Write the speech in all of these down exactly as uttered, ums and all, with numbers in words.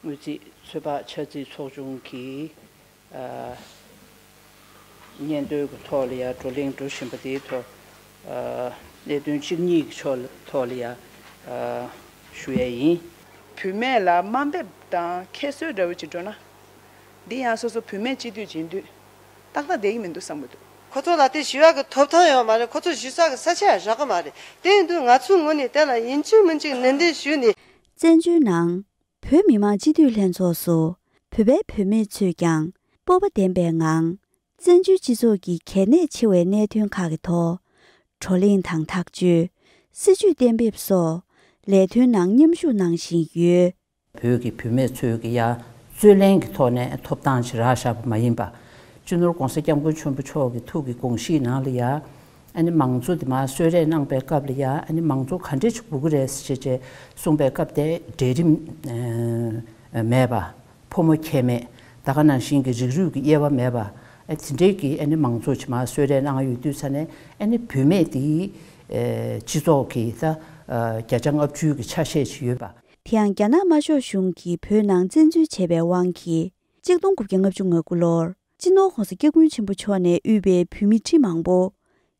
དངུལ་རྩིས་ཚོད་དཔག་ཆ་རྩིས་ཚོགས་ཆུང་གི་ཨ་སྙན་ཐོའི་གི་ཐོག་ལ་ཡ་བགྲོ་གླེང་འགྲོ་བཞིན་པ་དེའི་ཐོག་ཨ་གནད་དོན་གཅིག་གཉིས་ཀྱི་ཕྱོགས་ལ་ཐོག་ལ་ཡ་ཨ་ཞུ་ཡ་ཡིན། བུད་མེད་ལ་དམའ་འབེབས་དང་ཁྱད་གསོད་འདྲ་བོ་ཅིག་འགྲོ་ན། འདི་ཡང་སོ་སོ་བུད་མེད་སྤྱི་འཐུས་བྱེད་དུས་ཏག་ཏག་བསྡད་ཀྱི་མི་འདུག་བསམ་གྱི་འདུག་ཁོ་ཚོ་ལ་དེ་ཞུ་ཡག་གི་ཐོབ་ཐང་ཡོད་མ་རེད། ཁོ་ཚོ་ཞུ་ས་གི་ས་ཆ་ཡང་རག་གི་མ་རེད། དེ་ཡིན་དུས་ང་ཚོའི་ངོས་ནས་དེ་ལ་ཡིན་གཅིག་མིན་གཅིག་ནན་ཏན་ཞུས་ནས། བཙན་བྱོལ་ནང་བོད་མི་མང་སྤྱི་འཐུས་ལྷན་ཚོགས་སུ་བོད་པའི་བུད་མེད་ཚོས་ཀྱང་སྤོབས་པ་ལྡན་པའི་ངང་བཙན་བྱོལ་སྤྱི་ཚོགས་ཀྱི་གལ་གནད་ཆེ་བའི་གནད་དོན་ཁག་གི་ཐོག་བགྲོ་གླེང་དང་ཐག་གཅོད། སྲིད་ཇུས་གཏན་འབེབས་སོགས་ལས་དོན་ནང་མཉམ་ཞུགས་གནང་བཞིན་ཡོད། བོད་ཀྱི་བུད་མེད་ཚོས་ཀྱི་ཡ་རྩོད་ལེན་གྱི་ཐོག་ནས་ཐོབ་ཐང་ཅིག་རག་བཞག་པ་མ་ཡིན་པ། སྤྱི་ནོར་༸གོང་ས་༸སྐྱབས་མགོན་ཆེན་པོ་མཆོག་གི་ཐུགས་ཀྱི་དགོངས་གཞི་ནང་ལ་ཡ། ཨ་ནི་མང་གཙོ་དེ་མར་གསོལ་རས་གནང་པའི་སྐབས་ལ་ཡ་ཨ་ནི་མང་གཙོ་ག་འདྲས་ཅིག་དགོས་ཀྱི་རེད་ཟེར་བྱས་བྱས་གསུངས་པའི་སྐབས་དེ་གྲལ་རིམ་ཨ་མེད་པ། ཕོ་མོ་ཁྱད་མེད། ད་ག་ནང་བཞིན་གྱི་རིགས་རུས་ཀྱི་དབྱེ་བ་མེད་པ། ཨ་དེ་འདྲས་ཀྱི་ཨ་ནི་མང་གཙོ་ཅིག་མར་གསོལ་རས་གནང་ཡོད་དུས་ཙ་ནས་ཨ་ནི་བུད་མེད་དེ་ཨ་སྤྱི་ཚོགས་ཀྱི་ད་ཨ་བརྒྱ་ཆ་ལྔ་བཅུ་གི་ཆ་ཤས་ཅིག་ཡོད་པ། དེ་ཡང་རྒྱ་ནག་དམར་ཤོག་གཞུང་གིས་བོད་ནང་བཙན་འཛུལ་བྱས་པའི་དབང་གིས་གཅིག་སྟོང་དགུ་བརྒྱ་ལྔ་བཅུ་ང་དགུ་ལོར་སྤྱི་ནོར་༸གོང་ས་༸སྐྱབས་མགོན་ཆེན་པོ་མཆོག་ནས་དབུས་པའི་བོད་མི་ཁྲི་མང་པོ་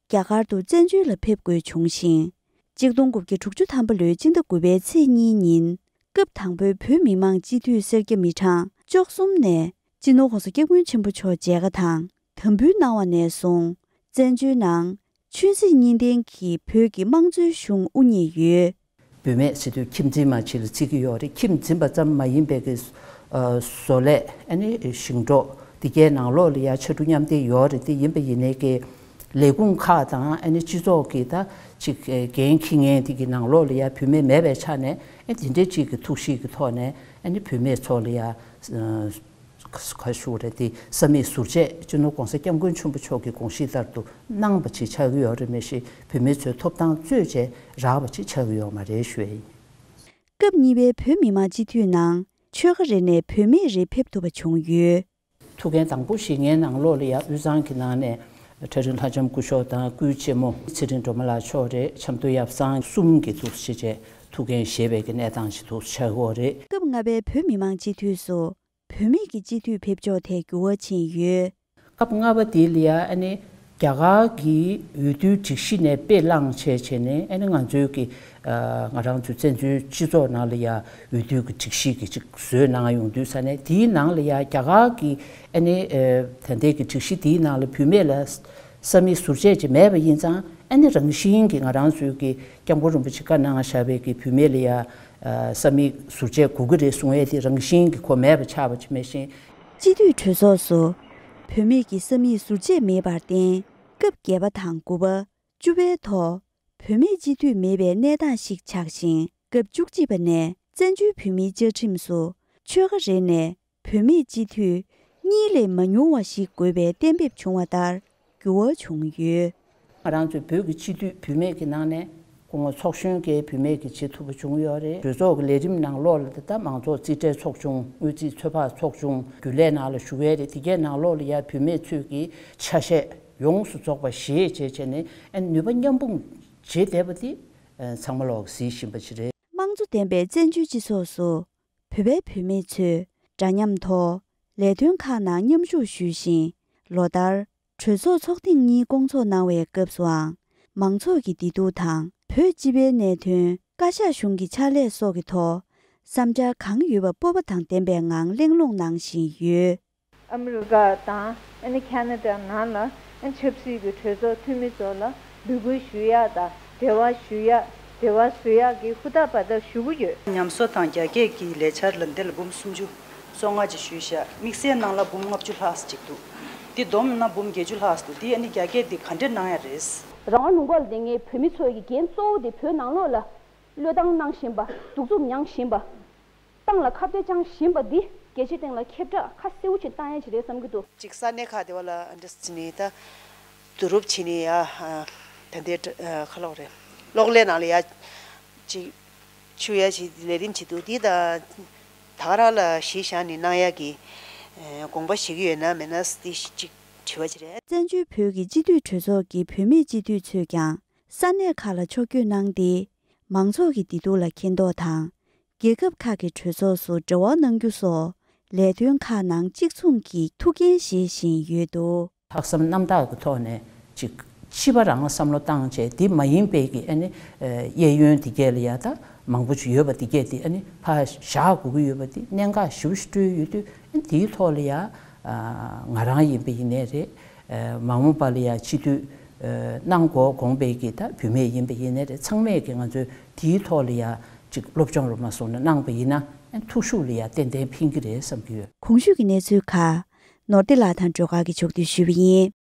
རྒྱ་གར་དུ་བཙན་བྱོལ་ལ་ཕེབས་དགོས་བྱུང་ཞིང་། གཅིག་སྟོང་དགུ་བརྒྱ་དྲུག་ཅུ་ཐམ་པ་ལོའི་སྤྱི་ཟླ་དགུ་པའི་ཚེས་གཉིས་ཉིན་སྐབས་དང་པོའི་བོད་མི་མང་སྤྱི་འཐུས་སེར་སྐྱ་མི་གྲངས་བཅུ་གསུམ་ནས་སྤྱི་ནོར་༸གོང་ས་༸སྐྱབས་མགོན་ཆེན་པོ་མཆོག་མཇལ་ཁ་དང་དམ་འབུལ་གནང་བ་ནས་བཟུང་བཙན་བྱོལ་ནང་ཆོས་སྲིད་གཉིས་ལྡན་གྱི་བོད་ཀྱི་དམངས་གཙོའི་གཞུང་དབུ་བརྙེས་ཡོད། བུད་མེད་ཟེར་དུས་ཁྱིམ་འཛིན་མ་ཅིག་ལ་བརྩི་གི་ཡོད་རེད། ཁྱིམ་འཛིན་པ་ཙམ་མ་ཡིན་པའི་གི་ཨ་བཟོ་ལས་ཨ་ནི་ཞིང་འབྲོག་འདི་གའི་ནང་ལོགས་ལ་ཡ་ཕྱར་གྲུ་མཉམ་འདེགས་ཡོད་རེད། དེ་ཡིན་པ་ཡིན་ནའི་གི་ལས་ཁུངས་ཁག་དང་ཨ་ནི་སྤྱི་ཚོགས་ཀྱི་ད་ཅིག་འགན་འཁྱེར་མཁན་དེ་གི་ནང་ལོགས་ལ་ཡ་བུད་མེད་མེད་པའི་ཆ་ནས་ཨ་དེ་འདྲའི་ཅིག་གི་ཐུགས་གཤིས་ཀྱི་ཐོག་ནས་ཨ་ནི་བུད་མེད་ཚོ་ལ་ཡ་ཨ་ག་ཞུ་རེད། དེ་ས་མིག་ཟུར་བཅད་སྤྱི་ནོར་༸གོང་ས་༸སྐྱབས་མགོན་ཆེན་པོ་མཆོག་གི་དགོངས་གཞི་ལྟར་དུ་གནང་བ་ཅིག་ཆགས་ཀྱི་ཡོད་རེད། མི་ཤེས་བུད་མེད་ཚོའི་ཐོབ་ཐང་རྩོད་བྱས་རག་པ་ཅིག་ཆགས་ཀྱི་ཡོད་མ་རེད་ཞུ་ཡ་ཡིན། སྐབས་གཉིས་པའི་བོད་མི་མང་སྤྱི་འཐུས་ནང་ཆོལ་ཁ་རེ་ནས་བུད་མེད་རེ་ཕེབས་ཐུབ་པ་བྱུང་ཡོད། ཐུགས་འགན་དང་པོ་བཞེས་མཁན་ནང་ལོགས་ལ་ཡ་དབུས་གཙང་གི་ནང་ནས་གྲྭ་རིན་ལྷ་ལྕམ་སྐུ་ཞབས་དང་སྐུའི་ཆེན་མོ་ཚེ་རིང་སྒྲོལ་མ་ལགས་མཆོག་རེད། ཆབ་མདོ་ཡབ་གསང་གསུམ་གྱི་འདུག་ཅེས་བྱས་ཐུགས་འགན་བཞེས་པའི་གི་གནས་སྟངས་ཤིག་འདུག་ཆགས་ཀྱི་ཡོད་རེད། སྐབས་ལྔ་པའི་བོད་མི་མང་སྤྱི་འཐུས་སུ་བུད་མེད་ཀྱི་སྤྱི་འཐུས་ཕེབས་ཕྱོགས་ཐད་འགྱུར་བ་ཕྱིན་ཡོད། སྐབས་ལྔ་པ་དེ་ལ་ཡ་ཨ་ནི་རྒྱ་གར་གྱི་འོས་བསྡུའི་སྒྲིག་གཞི་ནས་དཔེ་བླངས་བྱས་བྱས་ནས་ཨ་ནི་ང་ཚོའི་གི་ཨ་ང་རང་ཚོའི་བཙན་བྱོལ་སྤྱི་ཚོགས་ནང་ལ་ཡ་འོས་བསྡུའི་གི་སྒྲིག་གཞི་གི་ཅིག་བཟོས་གནང་ཡོང་དུས་ཙ་ནས་དེའི་ནང་ལ་ཡ་རྒྱ་གར་གྱི་ཨ་ནི་ཨ་ད་ལྟའི་གི་སྒྲིག་གཞི་དེའི་ནང་ལ་བུད་མེད་ལ་ས་མིག་ཟུར་བཅད་ཅིག་མེད་པ་ཡིན་ཙང་ཨ་ནི་རང་བཞིན་གྱི་ང་རང་ཚོའི་གི་སྐྱབས་མགོན་རིན་པོ་ཆེ་བཀའ་གནང་བཞག་པའི་གི་བུད་མེད་ལ་ཡ་ཨ་ས་མིག་ཟུར་བཅད་དགོས་ཀྱི་རེད་གསུང་ཡས་དེ་རང་བཞིན་གྱི་གོ་མེད་པ་ཆགས་པ་ཅིག་མེད་བཞིན། སྤྱི་འཐུས་གྲོས་ཚོགས་སུ་བུད་མེད་ཀྱི་ས་མིག་ཟུར་བཅད་མེད་པར་བརྟེན་སྐབས་བརྒྱད་པ་དང་དགུ་པ། བཅུ་པའི་ཐོག་བུད་མེད་སྤྱི་འཐུས་མེད་པའི་གནས་སྟངས་ཤིག་ཆགས་ཤིང་། སྐབས་བཅུ་གཅིག་པ་ནས་བཙན་བྱོལ་བོད་མིའི་བཅའ་ཁྲིམས་སུ་ཆོལ་ཁ་རེ་ནས་བུད་མེད་སྤྱི་འཐུས་གཉིས་ལས་མ་ཉུང་བ་ཞིག་དགོས་པའི་གཏན་འབེབས་བྱུང་བ་ལྟར་འགྱུར་བ་བྱུང་ཡོད། ང་རང་ཚོའི་བོད་ཀྱི་སྤྱི་འཐུས་བུད་མེད་ཀྱི་ནང་ནས་སྐུ་ངོ་ཚོགས་གཞོན་གྱི་བུད་མེད་ཀྱི་བྱེད་ཐུབ་པ་བྱུང་ཡོད་རེད། གྲོས་ཚོགས་ཀྱི་ལས་རིམ་ནང་ལོགས་ལ་ད་ལྟ་མང་ཚོགས་རྩིས་ཁྲའི་ཚོགས་ཆུང་། དངུལ་རྩིས་ཚོད་དཔག་ཚོགས་ཆུང་། རྒྱུན་ལས་ནང་ལ་ཞུགས་ཡས་རེད། དེ་གའི་ནང་ལོགས་ལ་ཡ་བུད་མེད་ཚོས་ཀྱི་ཆ་ཤས་ཡོངས་སུ་རྫོགས་པ་བཞེས་བྱས་བྱས་ནས་ཨ་ནུས་པ་མཉམ་སྤུངས་བྱེད་བསྡད་པ་དེ་ཚང་མ་ལོག་གཟིགས་བཞིན་པ་ཞིག་རེད། དམངས་གཙོ་ལྡན་པའི་བཙན་བྱོལ་སྤྱི་ཚོགས་སུ་བོད་པའི་བུད་མེད་ཚོས་འདྲ་མཉམ་ཐོག་ལས་དོན་ཁག་ནང་མཉམ་ཞུགས་ཞུས་ཤིང་། ལོ་ལྟར་གྲོས་ཚོགས་ཚོགས་ཐེངས་གཉིས་སྐོང་ཚོགས་གནང་བའི་སྐབས་སུའང་མང་ཚོགས་ཀྱི་བདེ་སྡུག་དང་བོད་སྤྱི་པའི་གནད་དོན། བཀའ་ཤག་གཞུང་གི་ཕྱག་ལས་སོགས་ཀྱི་ཐོག་བསམ་འཆར་གང་ཡོད་པ་སྤོབས་པ་དང་ལྡན་པའི་ངང་གླེང་སློང་གནང་བཞིན་ཡོད། ཨ་མི་རི་ཀ་དང་ཨ་ནི་ཁ་ན་ཌ་ནང་ལ་ཨ་ཆབ་སྲིད་ཀྱི་གྲོས་ཚོགས་འཐུས་མི་ཚོ་ལ་འབོད་སྐུལ་ཞུ་ཡག་དང་འབྲེལ་བ་ཞུ་ཡག་འབྲེལ་བ་བཟོ་ཡག་གི་ཧུར་ཐག་འབད་ཐག་ཞུ་གི་ཡོད། ཉམས་གསོ་དང་རྒྱ་སྐྱེད་ཀྱི་ལས་འཆར་ལ་འདི་ལ་འབུམ་སུམ་ཅུ་སོ་ལྔ་ཅིག་ཞུས་བཞག་དམིགས་བསལ་ནང་ལ་འབུམ་ལྔ་བཅུ་ལྷག་ཅིག་འདུག་འདི་བསྡོམས་ན་འབུམ་བརྒྱད་ཅུ་ལྷག་འདུག་འདི་ཨ་ནི་རྒྱ་སྐྱེད་འདི་ག་འདྲས་གནང་ཡག་རེད། རང་དབང་ལུང་པ་ལ་བསྡད་མཁན་བོད་མི་ཚོ་ཡི་འགན་གཙོ་བོ་དེ་བོད་ནང་ལོགས་ལ་བློས་བཏང་གནང་བཞིན་པ། གདུག་རྩུབ་མྱངས་བཞིན་པ། ཏང་ལ་ཁ་གཏད་བཅངས་བཞིན་པ་འདི་རྒྱལ་སྤྱིའི་སྟེང་ལ་ཁྱབ་བསྒྲགས་ཁ་གསལ་པོ་ཅིག་བཏང་ཡ་ཅིག་རེད་བསམ་གྱི་འདུག་གཅིག་ས་གནས་ཁག་དེ་བ་ལ་འདྲ་ཟེར་ནས་ད་བསྡུ་རུབ་བྱས་ནས་ཡ་ད་ལྟའི་ཁ་ལོག་རེད། གློག་ཀླད་ནང་ལ་ཡ་གཅིག་ཆུ་ཡ་ཅིག་ལས་རིམ་བྱེད་འདུག་འདི་ད་ད་ག་རང་ལ་གཞི་བཞག་ནས་གནང་ཡ་གི་དགོངས་པ་བཞེས་ཀྱི་ཡོད་ན་མེད་ན་འདི་གཅིག་དྲི་བ་ཅིག་རེད། བཙན་བྱོལ་བོད་ཀྱི་སྤྱི་འཐུས་གྲོས་ཚོགས་ཀྱི་བུད་མེད་སྤྱི་འཐུས་ཚོས་ཀྱང་ས་གནས་ཁག་ལ་ཕྱོགས་བསྐྱོད་གནང་སྟེ། མང་ཚོགས་ཀྱི་བདེ་སྡུག་ལ་མཁྱེན་རྟོགས་དང་ རྒྱལ་ཁབ་ཁག་གི་གྲོས་ཚོགས་སུ་འབྲེལ་བ་གནང་རྒྱུ་སོགས་ལས་དོན་ཁག་ནང་གཅིག་མཚུངས་ཀྱི་ཐུགས་འགན་བཞེས་བཞིན་ཡོད་འདུག། ལྷག་བསམ་རྣམ་དག་གི་ཐོག་ནས་ཅིག་ཕྱི་པ་རང་ལ་བསམ་བློ་བཏང་བྱས་འདི་མ་ཡིན་པའི་གི་ཨ་ནི་གཡས་གཡོན་འདི་གས་ལ་ཡ་ད་མང་པོ་ཅིག་ཡོད་པ་འདི་གས་འདི་ཨ་ནི་ཕར་བཞག་དགོས་ཀྱི་ཡོད་པ་འདི་གནད་འགག་ཞེ་པོ་ཞིག་འཕྲོད་ཡོད་དུས་ཨ་ནི་འདིའི་ཐོག་ལ་ཡ་ང་རང་ཡིན་པ་ཡིན་ནའི་རེད། མ་འོངས་པ་ལ་ཡ་སྤྱི་འཐུས་གནང་དགོས་དགོངས་པའི་གི་ད་བུད་མེད་ཡིན་པ་ཡིན་ནའི་རེད། ཚང་མས་གི་ང་ཚོའི་དེའི་ཐོག་ལ་ཡ་ཅིག་སློབ་སྦྱོང་རུ་མ་སོང་ན་གནང་པ་ཡིན་ན་ཐུགས་ཤུགས་ལ་ཡ་ཏན་ཏན་ཕན་གི་རེད་བསམ་གི་ཡོད། གོང་ཞུས་ཀྱི་གནས་ཚུལ་ཁག་ནོར་བདེ་ལགས་དང་སྒྲོལ་དཀར་གྱིས་ཕྱོགས་བསྡུས་ཞུས་པ་ཡིན།